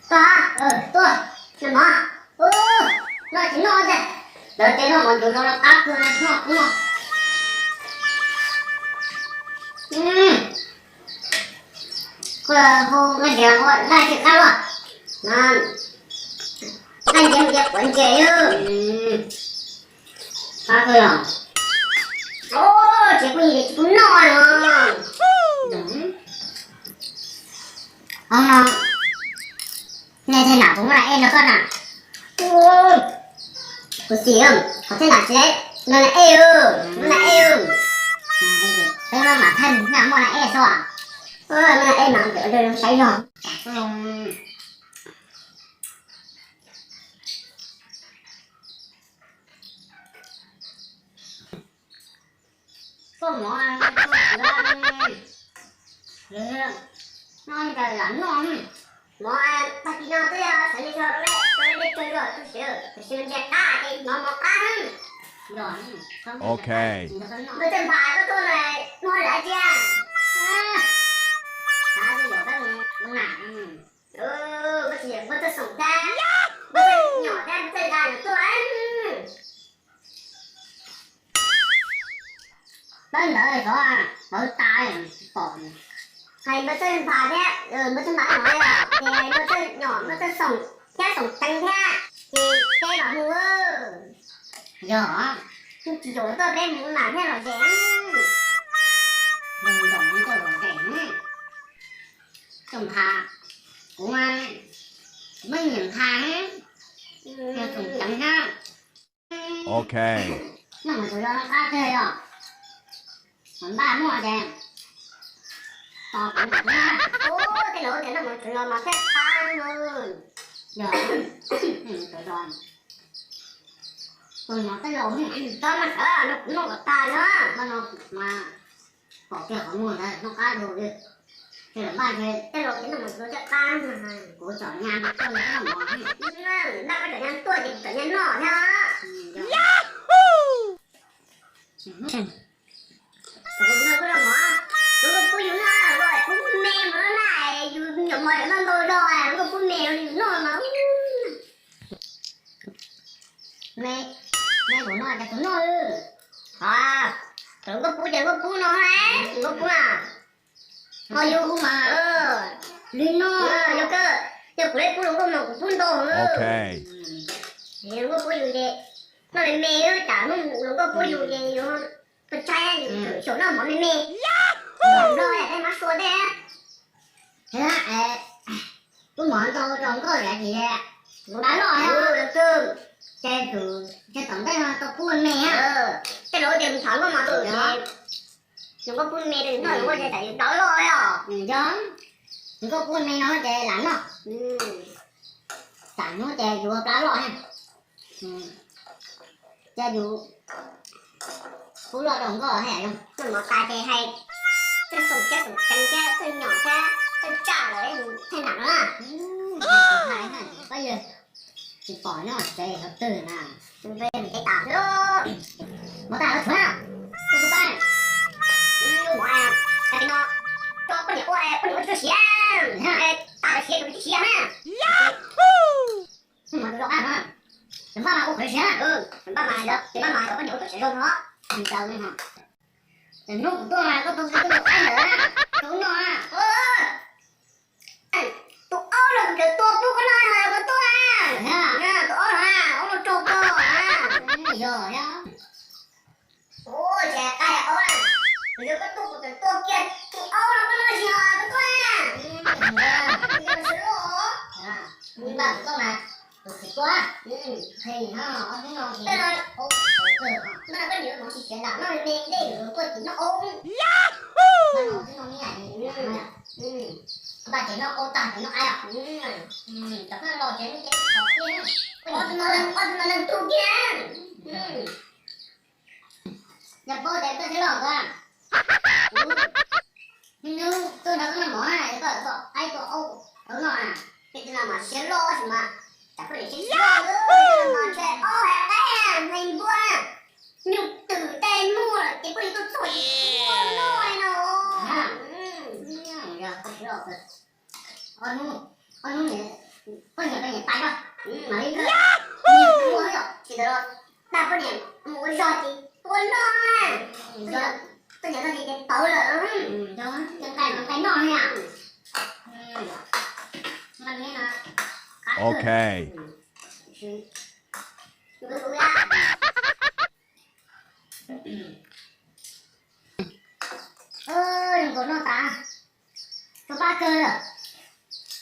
Tuaj, tuaj, noj mov. Ub, noj tsis noj tiag. Lawv tej noj mov ntxuav zog no qab kawg, noj kuv noj. Kuv hu nqaij ntiav ua daj tsis qab luaj. Nqaij ntiav mus tias quav ntses. Qab kawg os. Tsev kuj yim tsis pub noj no. Hov no, nej thej nam puas muaj nas ej nrog koj na? Kuv xim, qhov thej nam tsis no nas ej, muaj nas ej. Peb maj mam thaj nyaj muaj nas ej xwb. Muaj nas ej mas saib zog. Koj mov, no cas lam noj. Mov tag kis no twb yog sawv li tso rau lej rau lej dej tsawg zog tu siav, tiam sis ntshe qab ces mov mov qab. Ok. Npawg Txawj Nphas koj tuaj no, muaj lawv tiag. Xav tias yuav peb mus nam, npawg Txawj Xoom thiab, npawg Txawj Nyom thiab npawg Txawj Nqa lawv tuaj. Pab ntawd xyov pawv tas pom. Hais npawg Txawj Nphas thiab npawg Txawj Nphas no, ces npawg Txawj Nyom, npawg Txawj Xoom thiab Xoom Teev thiab, ces peb mam mus. Yog, tsis yuav tuaj peb mus nam thiab los ze. Npawg Txawj Nphas, kuv muab nyiam Nphas, yog Xoom Teev thiab. Ok. Noj mov tsuas yog noj qab tiag yog. Mas npaj muaj ces tos kuv na. Ub, tej laus tias noj mov tsuas yog mas thiaj qab no. Yog, tsuas yog. Tus no tej laus, koj mas sawv no kuv noj kom tag na. Koj no mas pom kiag qhov muag ntawd noj qab dua li. Tej laus mas, tej laus tias noj mov tsuas yog thiaj qab na. Kuv tsom nyam koj noj mov. Npaj koj tsom nyam tuaj ces kuv tsom nyam noj thiab. Kuv noj kuv noj mov, kuv kuj pub yus noj, kuv pub me mus noj na, yus nyuam mos ntau ntau zog, kuv kuj pub me yus noj mas. Me, me kuv noj ces kuv noj. Thaum kuv pub ces kuv pub no, kuv pub na. Ho yus pub mas, li no, yog koj, yog kuv li pub hluas nkauj mas kuv pub ntau. Hluas nkauj pub yus ces noj me me, cas hluas nkauj pub yus ces yus tus tshai yus xyaum noj mov me me. Nplog tej mab sua tej. Pub mov ntau rau nkauj yam ces kuv dab loj thiab. Ces tus, ces tom ntej no tau pub me me. Tej laus tias mus thov nkauj mov tus, hluas nkauj pub me rau noj, hluas nkauj ces tam yus dab loj os. Yog, hluas nkauj pub me no ces lam noj. Tam hnub ces yus dab loj thiab. Ces yus pub loj rau nkauj thiab. Noj mov tas ces hais Txawj Xoom thiab Xoom Teev thiab Txawj Nyom thiab Txawj Tsaj lawv thaj nam no na. Pab yawg tsis pom nyob tsev hauv twg na. Mov tas lawm tshuav na. Tus tus pab, mov tas no, poj niam ua, poj niam ua tsis tshua siav, tas lawm siav tus tsis siav na. Mov tus zoo qab no, npaj mas ua qhov siav na. Npaj mas, npaj mas poj niam ua tsis siav zoo no. Ces hnub kuv tuaj mas koj tus twb ua qaib ntawd na, koj noj na. Tus aub los kuv tseem tua pub koj noj, koj tuaj. Tus aub no, aub no tso koj. Yog, yog. Ua cas qaib aub na, kuv yuav koj tuaj kuv tseem tua kiag tus aub no koj noj tsis os, koj tuaj. Npaj kuv tuaj mas, kuv tsis tuaj. Qhia no, ob hnub no, koj niam mov tsis siav lam noj me me, dej kuv tuaj kuv noj aub. Npaj ces noj aub tag ces noj qaib os. Cov pheej los ces noj ces qhov tiag. Ob tug no leej tug kiag. Yog paub tias koj thiaj los koj. Hnub tuaj nrog koj noj mov na, koj txom qaib tua aub rau noj na. Siab loj tab sis mas, cas poj niam siab loj, ntshe ob hais qaib hais npua, nyuj twm tej muag lawm ces poj niam tuaj txog ces ua noj no. Ob hnub, ob hnub poj niam, poj niam pais, mam li ua, tsis tau, tag poj niam mus ua zog ces ua noj na. Poj niam txog ces ces tauv lawm, nqaij noj na. Ok. Zoo nkaus noj tas, tshuav pab kawg lawm.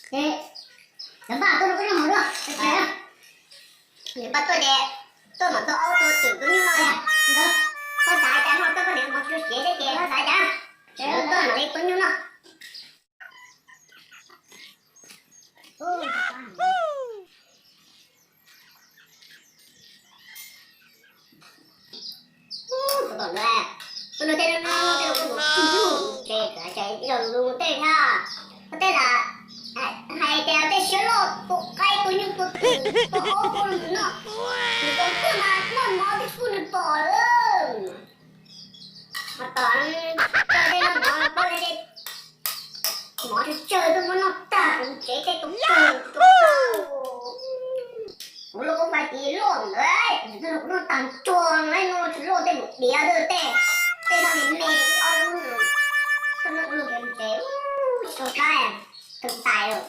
Ces cov npaj tuaj no koj noj hauv dua, nws pab tuaj ces tuaj mam tuaj aub tuaj twm kub nyuj no. Nkawd, koj xav cas noj, koj niam mov tsuav siav thiab ces koj xav cas, tuaj mam li kub nyuj noj. Tom ntawd, tus no tej no tej no kuj mus ntsuj ces txawm hais tias yog lus tej thiab. Koj tej lam hais tias tej siab loj tua qaib tua nyuj tua twm tua aub tua lus noj, nws tua twg mas noj mov twg kuj nws pom lawm. Mas tom tej no mov paub li mov tsawg tsawg twb muab noj tag, kuv tsev tej tus kawg tus kawg. Kuv lub koob fais tiv loj ntawd, kuv noj tag tsuag no, noj tsis loj tej mus diav tej, tej no me me ib ob lub, koj noj ua luaj kiag mus tsev, tsis tau qab, kawg tais lawm.